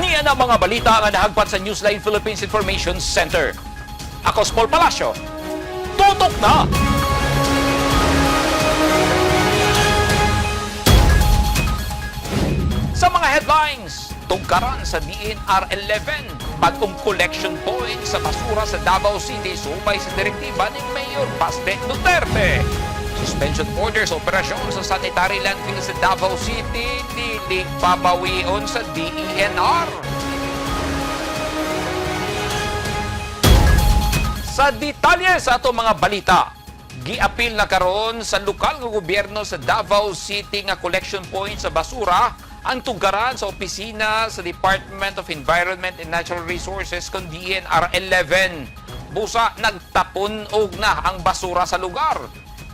Ania na mga balita nga nahagpat sa Newsline Philippines Information Center. Ako si Paul Palacio. Tutok na! Sa mga headlines, tugkaran sa DNR 11, bagong collection point sa basura sa Davao City subay sa direktiba ni Mayor Baste Duterte. Suspension order sa operasyon sa sanitary landfill sa Davao City, dili pabawion sa DENR. Sa detalye sa ato mga balita, giapil na karon sa lokal nga gobyerno sa Davao City nga collection point sa basura ang tugaran sa opisina sa Department of Environment and Natural Resources kon DNR 11. Busa nagtapon og na ang basura sa lugar.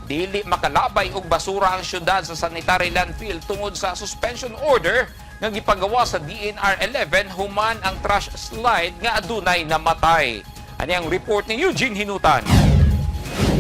Dili makalabay og basura ang syudad sa sanitary landfill tungod sa suspension order nga gipagawa sa DNR 11 human ang trash slide nga adunay namatay. Ani ang report ni Eugene Hinutan.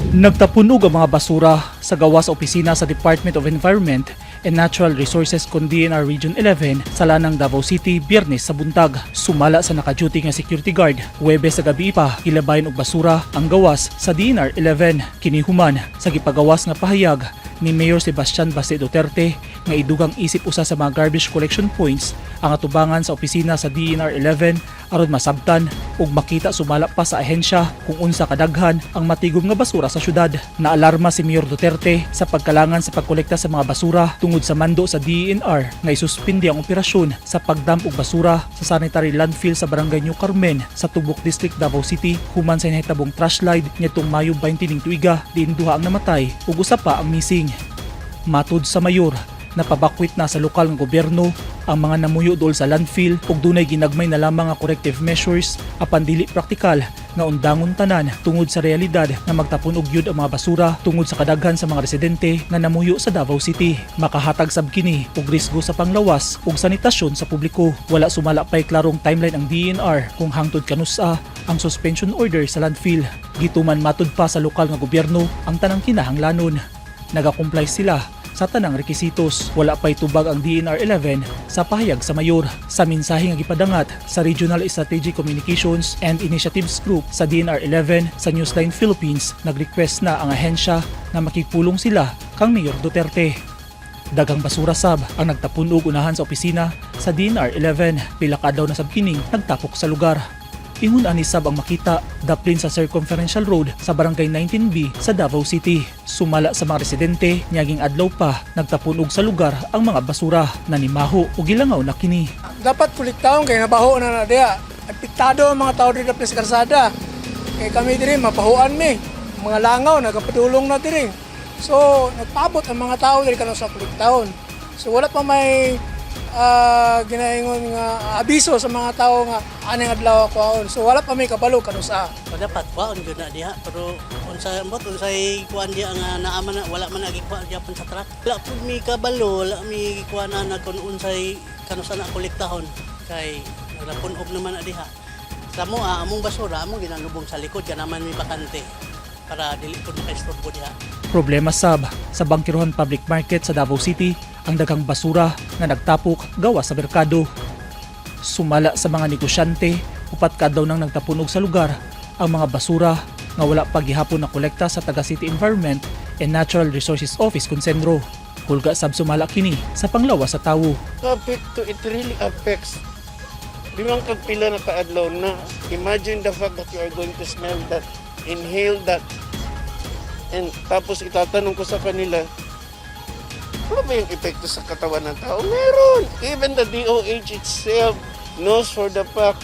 Nagtapunog ang mga basura sa gawas sa opisina sa Department of Environment and Natural Resources kon DNR Region 11 sa Lanang, Davao City, Biyernes sa buntag. Sumala sa naka-duty nga security guard, Huwebes sa gabi pa gilabayon og basura ang gawas sa DNR 11. Kini human sa gipagawas nga pahayag ni Mayor Sebastian Baste Duterte nga idugang isip usa sa mga garbage collection points ang atubangan sa opisina sa DNR 11 aron masabtan ug makita sumala pa sa ahensya kung unsa kadaghan ang matigom nga basura sa syudad. Naalarma si Mayor Duterte sa pagkalangan sa pagkolekta sa mga basura tungod sa mando sa DENR nga isuspindi ang operasyon sa pagdump og basura sa sanitary landfill sa Barangay New Carmen sa Tubuk District, Davao City human sa nahitabong trash slide ngadtong Mayo 20 ning tuiga, diin duha ang namatay ug usa pa ang missing. Matud sa mayor, napabakwit na sa lokal nga gobyerno ang mga namuyo dool sa landfill ug dunay ginagmay na lamang nga corrective measures, apan dili praktikal nga undangon tanan tungod sa realidad nga magtapon og gyud ang mga basura tungod sa kadaghan sa mga residente nga namuyo sa Davao City. Makahatag sab kini og risgo sa panglawas ug sanitasyon sa publiko. Wala sumala pay klarong timeline ang DENR kung hangtod kanusa ang suspension order sa landfill. Gituman matud pa sa lokal nga gobyerno ang tanang kinahanglanon. Nagakomply sila sa tanang rekisitos. Wala pa'y tubag ang DNR 11 sa pahayag sa mayor. Sa mensahe nga gipadangat sa Regional Strategic Communications and Initiatives Group sa DNR 11 sa Newsline Philippines, nag-request na ang ahensya nga makigpulong sila kang Mayor Duterte. Daghang basura sab ang nagtapon og unahan sa opisina sa DNR 11. Pila ka adlaw na sab kining nagtapok sa lugar. Ingon ani sab ang makita daplin sa Circumferential Road sa Barangay 19B sa Davao City. Sumala sa mga residente, niaging adlaw pa nagtapunog sa lugar ang mga basura, nanimaho ug gilangaw na kini. Dapat kuliktahon kay nabaho na na diha. Apektado ang mga tao diri sa kalsada. Kay kami diri mabahuan mi. Mga langaw nagapadulong na diri. So nagpaabot ang mga tao diri karon sa kuliktahon. So wala pa may ginaingon nga abiso sa mga tao nga aning adlaw kuhaon. So wala pa may kabalo kanusa. So, dapat kuhaon gyud na diha, pero unsa ambot unsay kuan diha nga naa man na, wala man nagikuha gyapon sa truck. Wala pud mi kabalo, wala mi gikuha na na kung unsay kanusa na kolektahon kay nagapun-og naman na diha. Sa mo among basura among ginalubong sa likod kay naman may bakante para dili pud makaistorbo diha. Problema sab sa Bangkerohan Public Market sa Davao City ang daghang basura nga nagtapok gawas sa merkado. Sumala sa mga negosyante, upat ka adlaw nang nagtapunog sa lugar ang mga basura nga wala pa gihapon na kolekta sa taga City Environment and Natural Resources Office kun CENRO. Hulga sab sumala kini sa panglawas sa tawo. Apekto, it really affects. Limang kagpila na kaadlaw na. Imagine the fact that you are going to smell that, inhale that. And tapos itatanong ko sa kanila, ano ba yung epekto sa katawan ng tao? Meron! Even the DOH itself knows for the fact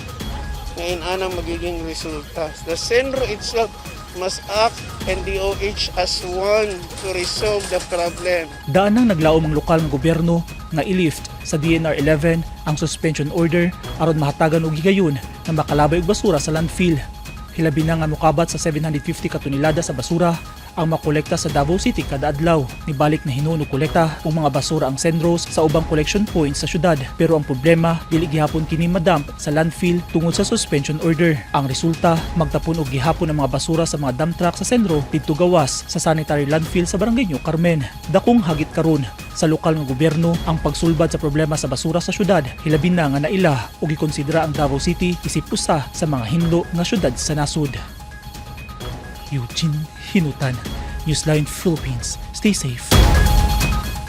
na inanang magiging resulta. The CENRO itself must act and DOH as one to resolve the problem. Daan nang naglaom ang lokal nga gobyerno nga i-lift sa DNR 11 ang suspension order aron mahatagan og higayon nga makalabay og basura sa landfill. Hilabi na nga mokabat sa 750 ka tonelada sa basura ang makolekta sa Davao City kada adlaw. Nibalik na hinuon og kolekta og mga basura ang Cenros sa ubang collection points sa syudad. Pero ang problema, dili gihapon kini madump sa landfill tungod sa suspension order. Ang resulta, magtapon og gihapon ang mga basura sa mga dump truck sa Cenro didto gawas sa sanitary landfill sa Barangay New Carmen. Dakong hagit karon sa lokal nga gobyerno ang pagsulbad sa problema sa basura sa syudad, hilabi na nga naila og gikonsidera ang Davao City isip usa sa mga hinlo nga syudad sa nasod. Eugene Hinutan, Newsline Philippines. Stay safe.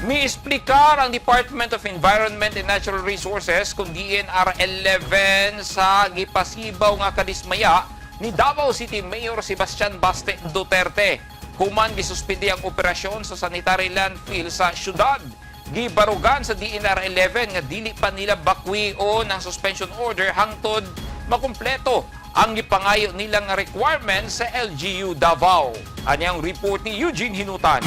Miisplikar ang Department of Environment and Natural Resources kung DENR 11 sa gipasibaw nga kadismaya ni Davao City Mayor Sebastian Baste Duterte. Human gisuspindi ang operasyon sa sanitary landfill sa syudad. Gibarugan sa DENR 11 nga dili pa nila bakwion ang suspension order hangtod makumpleto ang gipangayo nilang requirements sa LGU Davao. Anyang report ni Eugene Hinutan.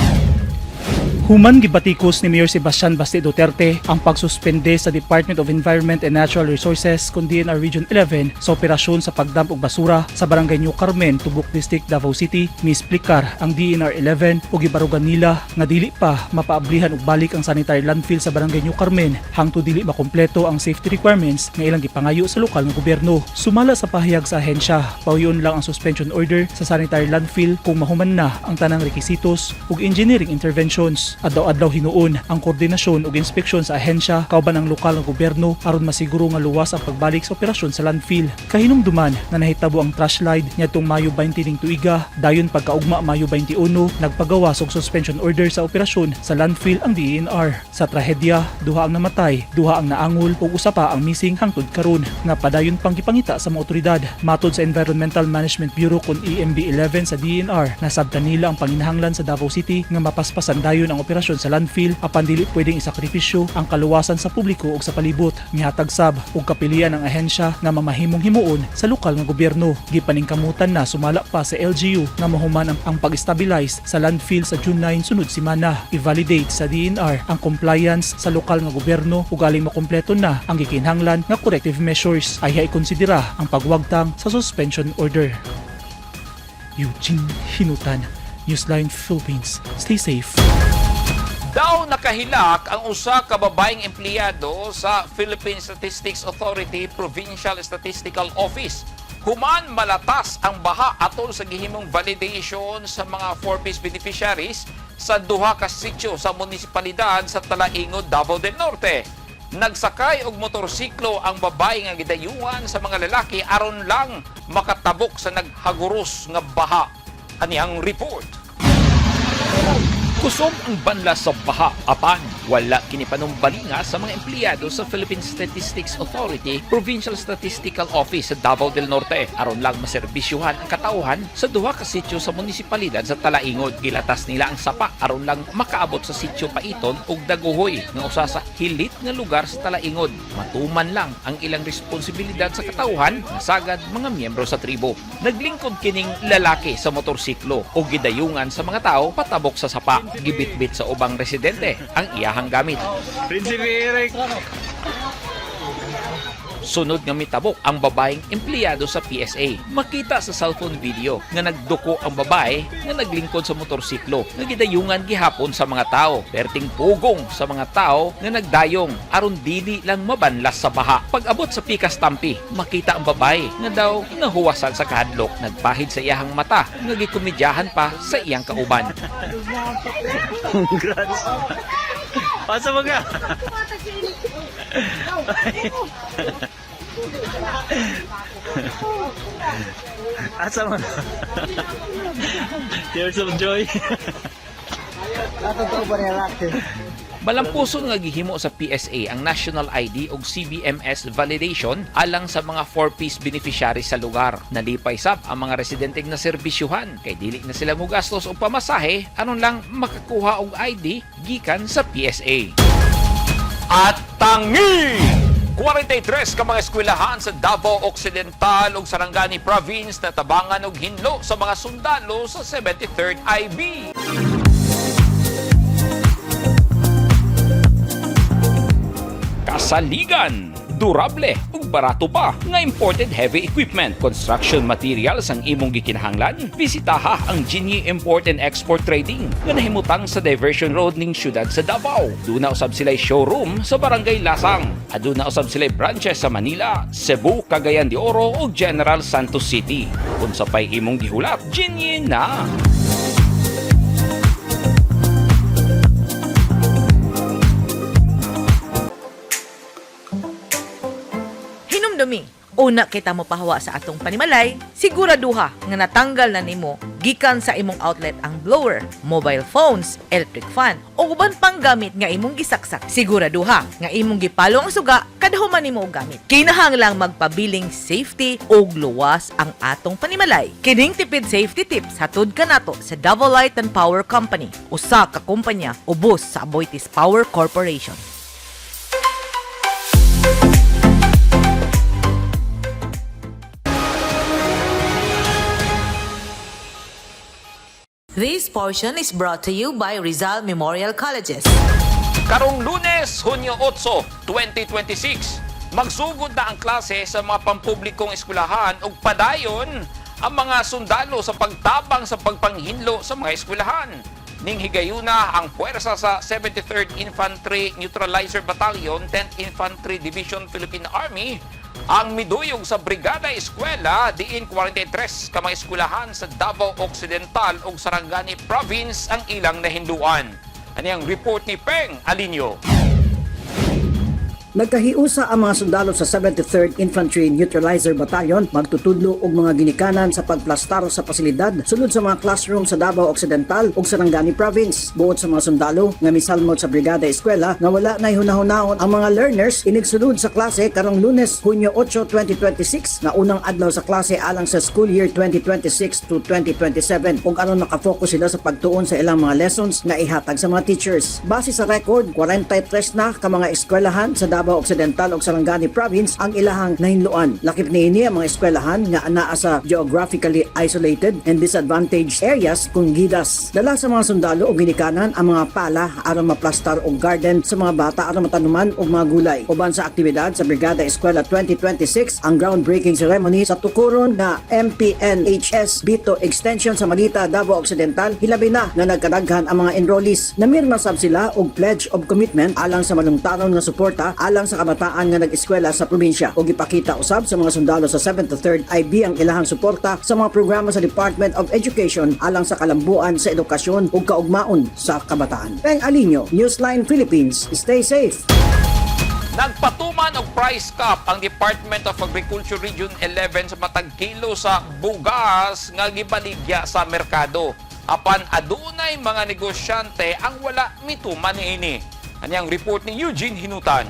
Human gibatikos ni Mayor Sebastian Baste Duterte ang pagsuspende sa Department of Environment and Natural Resources kun DENR Region 11 sa operasyon sa pagdump og basura sa Barangay New Carmen, Tubuk District, Davao City, misplikar ang DENR 11 ug gibarugan nila nga dili pa mapaablihan og balik ang sanitary landfill sa Barangay New Carmen hangtod dili makumpleto ang safety requirements nga ilang gipangayo sa lokal nga gobyerno. Sumala sa pahayag sa ahensya, pauyon lang ang suspension order sa sanitary landfill kung mahuman na ang tanang rekisitos ug engineering interventions. Adlaw-adlaw hinuon ang koordinasyon ug inspeksyon sa ahensya kauban ang lokal nga gobyerno aron masiguro nga luwas ang pagbalik sa operasyon sa landfill. Kahinumduman nga nahitabo ang trash slide niadtong Mayo 20 ning tuiga, dayon pagkaugma Mayo 21, nagpagawas og suspension order sa operasyon sa landfill ang DENR. Sa trahedya, duha ang namatay, duha ang naangol ug usa pa ang missing hangtod karon nga padayon pang gipangita sa mga otoridad. Matod sa Environmental Management Bureau kon EMB 11 sa DENR, nasabtan nila ang panginahanglan sa Davao City nga mapaspasan dayon ang operasyon sa landfill apan dili pwedeng isakripisyo ang kaluwasan sa publiko ug sa palibot. Mihatag sab og kapilian ang ahensya nga mamahimong himuon sa lokal nga gobyerno. Gipaningkamutan na sumala pa sa LGU nga mahuman ang pag-stabilize sa landfill sa June 9 sunod semana. I-validate sa DENR ang compliance sa lokal nga gobyerno ug aling makumpleto na ang gikinahanglan nga corrective measures ay ikonsidera ang pagwagtang sa suspension order. Eugene Hinutan, Newsline Philippines. Stay safe. Daw nakahilak ang usa ka babaeng empleyado sa Philippine Statistics Authority Provincial Statistical Office human malatas ang baha atol sa gihimong validation sa mga 4Ps beneficiaries sa duha ka sitio sa munisipalidad sa Talaingod, Davao del Norte. Nagsakay og motorsiklo ang babae nga gidayuhan sa mga lalaki aron lang makatabok sa naghaguros nga baha. Ani ang report. Kusob ang banla sa baha apan wala kini panumbalinga sa mga empleyado sa Philippine Statistics Authority Provincial Statistical Office sa Davao del Norte aron lang maserbisyuhan ang katawhan sa duha ka sitio sa munisipalidad sa Talaingod. Gilatas nila ang sapa aron lang makaabot sa sitio Paiton ug Daguhoy nga usa sa hilit nga lugar sa Talaingod. Matuman lang ang ilang responsibilidad sa katawhan nga sagad mga miyembro sa tribo. Naglingkod kining lalaki sa motorsiklo o gidayungan sa mga tao patabok sa sapa. Gibitbit sa ubang residente ang iyahang gamit. Prinsipe Eric. Sunod nga mitabok ang babaeng empleyado sa PSA. Makita sa cellphone video nga nagduko ang babae nga naglingkod sa motorsiklo nga gidayungan gihapon sa mga tao. Perting pugong sa mga tao nga nagdayong aron dili lang mabanlas sa baha. Pag-abot sa pikas tampi, makita ang babae nga daw nahuwasan sa kahadlok, nagpahid sa iyahang mata nga gikomedyahan pa sa iyang kauban. Congrats. Pasa mo ka. Asa mo na? Tears of joy. Malampuson nga gihimo sa PSA ang National ID ug CBMS validation alang sa mga 4Ps beneficiaries sa lugar. Nalipay sab ang mga residente nga serbisyuhan kay dili na sila mogastos og pamasahe aron lang makakuha og ID gikan sa PSA. At tangi! 43 ka mga eskwelahan sa Davao Occidental ug Sarangani Province na tabangan og hinlo sa mga sundalo sa 73rd IB. Kasaligan. Durable ug barato pa nga imported heavy equipment. Construction materials ang imong gikinahanglan? Bisitaha ang Jinyi Import and Export Trading nga nahimutang sa Diversion Road ning syudad sa Davao. Duna usab sila showroom sa Barangay Lasang. Aduna usab sila branches sa Manila, Cebu, Cagayan de Oro ug General Santos City. Unsa pay imong gihulat, Jinyi na! Hinumdumi, una kita mo pahawa sa atong panimalay, siguraduha nga natanggal na nimo gikan sa imong outlet ang blower, mobile phones, electric fan, o uban pang gamit nga imong gisaksak. Siguraduha nga imong gipalo ang suga kada human nimo og gamit. Kinahanglang magpabiling safety ug luwas ang atong panimalay. Kining tipid safety tips hatod kanato sa Davao Light and Power Company, usa ka kumpanya ubos sa Aboitiz Power Corporation. This portion is brought to you by Rizal Memorial Colleges. Karong Lunes, Hunyo 8, 2026, magsugod na ang klase sa mga pampublikong eskwelahan ug padayon ang mga sundalo sa pagtabang sa pagpanghinlo sa mga eskwelahan. Ning higayuna ang puwersa sa 73rd Infantry Neutralizer Battalion, 10th Infantry Division, Philippine Army ang miduyog sa Brigada Eskwela diin 43 ka mga eskwelahan sa Davao Occidental ug Sarangani Province ang ilang nahinduan. Ani ang report ni Peng Alinio. Nagkahiusa ang mga sundalo sa 73rd Infantry Neutralizer Battalion magtutudlo og mga ginikanan sa pagplastar sa pasilidad sulod sa mga classroom sa Davao Occidental ug Sarangani Province. Buot sa mga sundalo nga misalmot sa Brigada Eskwela nga wala na hunahunahon ang mga learners inigsulod sa klase karong Lunes, Hunyo 8, 2026, nga unang adlaw sa klase alang sa school year 2026 to 2027, ug aron nakafocus sila sa pagtuon sa ilang mga lessons nga ihatag sa mga teachers. Base sa record, 43 na ka mga eskwelahan sa Davao Occidental ug Sarangani Province ang ilahang nahinluan. Lakip niini ang mga eskwelahan nga anaa sa geographically isolated and disadvantaged areas kung GIDAs. Dala sa mga sundalo ug ginikanan ang mga pala aron maplastar og garden sa mga bata aron matanuman og mga gulay. Uban sa aktibidad sa Brigada Eskwela 2026 ang groundbreaking ceremony sa tukuron na MPNHS Bito Extension sa Malita, Davao Occidental, hilabi na nga nagkadaghan ang mga enrollees. Namirma sab sila og pledge of commitment alang sa malungtaron nga suporta alang sa kabataan nga nag-eskwela sa probinsya, ug gipakita usab sa mga sundalo sa 73rd IB ang ilahang suporta sa mga programa sa Department of Education alang sa kalambuan sa edukasyon ug kaugmaon sa kabataan. Peng Alinio, Newsline Philippines. Stay safe. Nagpatuman og price cap ang Department of Agriculture Region 11 sa matag kilo sa bugas nga gibaligya sa merkado. Apan adunay mga negosyante ang wala mituman niini. Ani ang report ni Eugene Hinutan.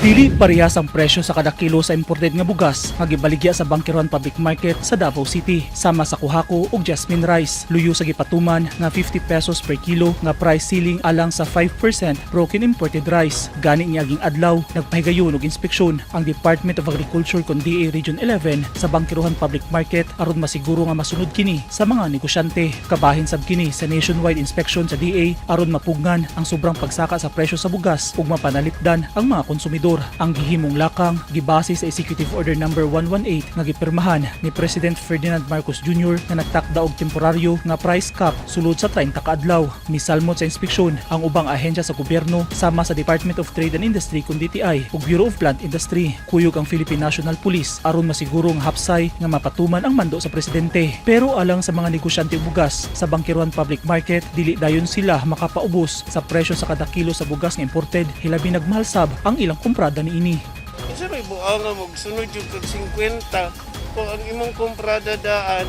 Dili parehas ang presyo sa kada kilo sa imported nga bugas nga gibaligya sa Bangkerohan Public Market sa Davao City, sama sa Kuhako ug Jasmine Rice. Luyo sa gipatuman nga 50 pesos per kilo nga price ceiling alang sa 5% broken imported rice. Gani niaging adlaw, nagpahigayon og inspeksyon ang Department of Agriculture kon DA Region 11 sa Bangkerohan Public Market aron masiguro nga masunod kini sa mga negosyante. Kabahin sab kini sa nationwide inspection sa DA aron mapugngan ang sobrang pagsaka sa presyo sa bugas ug mapanalipdan ang mga konsumidor. Ang gihimong lakang gibase sa Executive Order number 118 nga gipirmahan ni President Ferdinand Marcos Jr. nga nagtakda og temporaryo nga price cap sulod sa 30 ka adlaw. Misalmot sa inspeksyon ang ubang ahensya sa gobyerno sama sa Department of Trade and Industry kun DTI ug Bureau of Plant Industry. Kuyog ang Philippine National Police aron masiguro nga hapsay nga mapatuman ang mando sa presidente. Pero alang sa mga negosyante og bugas sa Bangkerohan Public Market, dili dayon sila makapaubos sa presyo sa kada kilo sa bugas nga imported, hilabi nagmahal sab ang ilang kumprada niini. Kinsa may buang nga magsunod yung kag 50 kung ang imong kumprada daan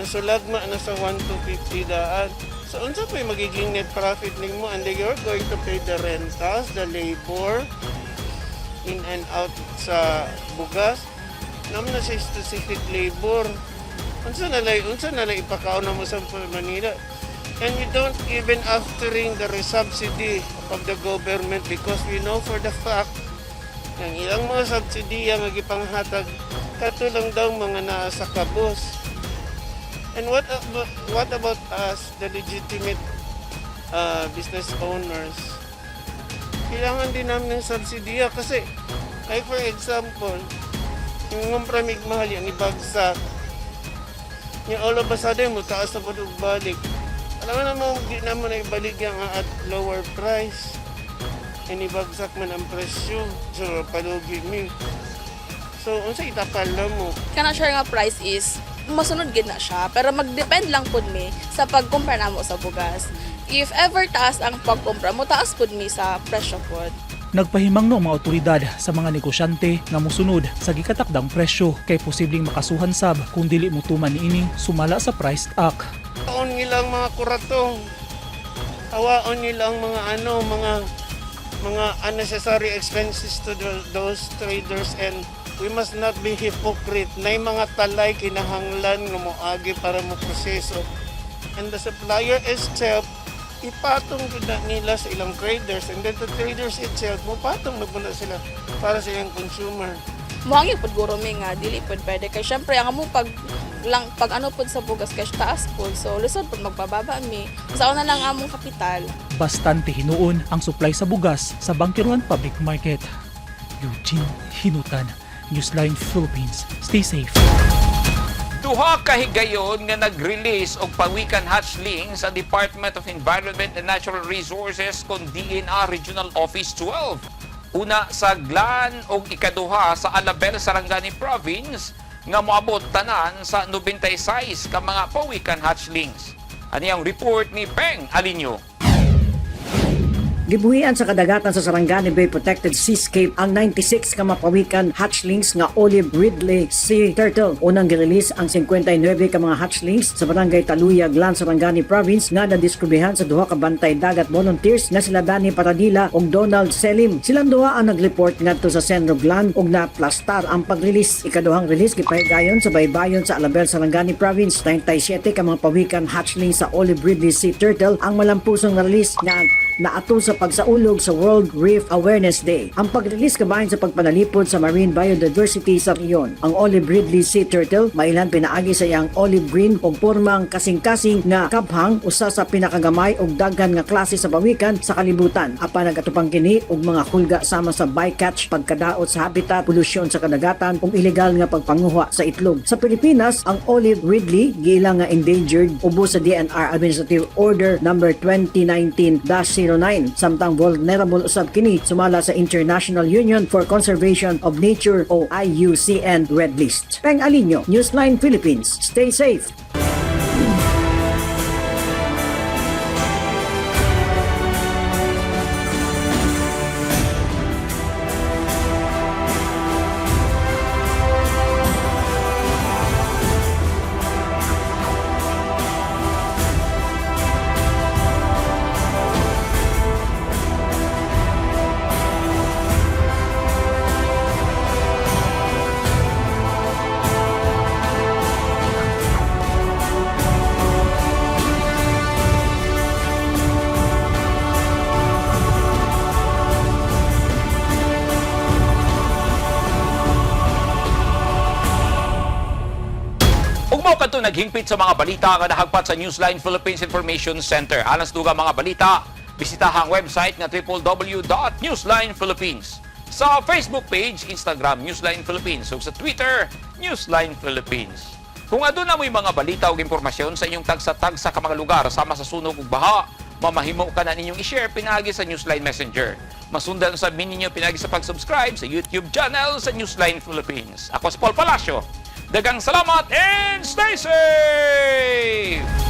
nasulagma na sa 1 to 50 daan. So unsa pa'y magiging net profit nimo? And then you're going to pay the rentals, the labor, in and out sa bugas. Nam na sa specific labor. Unsa na lay ipakaon na mo sa Manila? And you don't even aftering the resubsidy of the government because we know for the fact ang ilang mga subsidiya nga gipanghatag kato lang daw mga naa sa kabos. And what about us, the legitimate business owners? Kailangan din namin ng subsidiya kasi Like for example, yung ngumpra mig mahal yan, ibagsak. Yung all of a sudden, mo taas na po og balik. Alam mo naman, di naman na ibalik yung at lower price. And ibagsak man ang presyo. So, palugi mi. So, unsa itapal na mo? Kana siya nga price is masunod gid na siya, pero magdepend lang pud mi sa pagkumpra namo sa bugas. If ever taas ang pagkumpra mo, taas pud mi sa presyo pud. Nagpahimangno ang mga otoridad sa mga negosyante nga mosunod sa gikatakdang presyo kay posibleng makasuhan sab kung dili motuman niini sumala sa Price Act. Hawaon nila ang mga kurato. Hawaon nila ang mga ano, mga unnecessary expenses to those traders, and we must not be hypocrite. Nay mga talay kinahanglan nga moagi para mo proseso. And the supplier itself, ipatong gud na nila sa ilang traders, and then the traders itself mopatong na pud na sila para sa ilang consumer. Muhangyo pud guro mi nga dili pud pwede kay syempre ang among pag lang pag ano pud sa bugas kay taas pud, so lisod pud magpababa mi sa una lang among kapital. Bastante hinuon ang supply sa bugas sa Bangkerohan Public Market. Eugene Hinutan, Newsline Philippines. Stay safe. Duha ka higayon nga nag-release og pawikan hatchling sa Department of Environment and Natural Resources kon DENR Regional Office 12. Una sa Glan ug ikaduha sa Alabel, Sarangani Province nga moabot tanan sa 96 ka mga pawikan hatchlings. Ani ang report ni Peng Alinyo. Gibuhian sa kadagatan sa Sarangani Bay Protected Seascape ang 96 ka mapawikan hatchlings nga Olive Ridley Sea Turtle. Unang girelease ang 59 ka mga hatchlings sa barangay Taluya, Glan, Sarangani Province nga nadiskubrehan sa duha ka bantay dagat volunteers nga sila Danny Paradilla ug Donald Selim. Silang duha ang nagreport ngadto sa Cenro Glan ug naplastar ang pag-release. Ikaduhang release gipahigayon sa baybayon sa Alabel, Sarangani Province. 97 ka mga pawikan hatchlings sa Olive Ridley Sea Turtle ang malampusong na-release nga naatol sa pagsaulog sa World Reef Awareness Day. Ang pag-release kabahin sa pagpanalipod sa marine biodiversity sa rehiyon. Ang Olive Ridley Sea Turtle mailhan pinaagi sa iyang olive green o pormang kasing-kasing nga kabhang, usa sa pinakagamay og daghan nga klase sa pawikan sa kalibutan. Apan nagatupang kini og mga hulga sama sa bycatch, pagkadaot sa habitat, polusyon sa kadagatan ug ilegal nga pagpanguha sa itlog. Sa Pilipinas, ang Olive Ridley giila nga endangered ubos sa DENR Administrative Order number 2019-09, samtang vulnerable usab kini sumala sa International Union for Conservation of Nature o IUCN Red List. Peng Alinyo, Newsline Philippines. Stay safe. Ug mao kadto naghingpit sa mga balita nga nahagpat sa Newsline Philippines Information Center. Alang sa dugang mga balita, bisitaha ang website nga www.newslinephilippines. Sa Facebook page, Instagram, Newsline Philippines, ug sa Twitter, Newsline Philippines. Kung aduna mo'y mga balita o impormasyon sa inyong tagsa-tagsa ka mga lugar sama sa sunog ug baha, mamahimo ka na ninyong i-share pinaagi sa Newsline Messenger. Masundan sa ninyo pinaagi sa pag-subscribe sa YouTube channel sa Newsline Philippines. Ako si Paul Palacio. Daghang salamat and stay safe!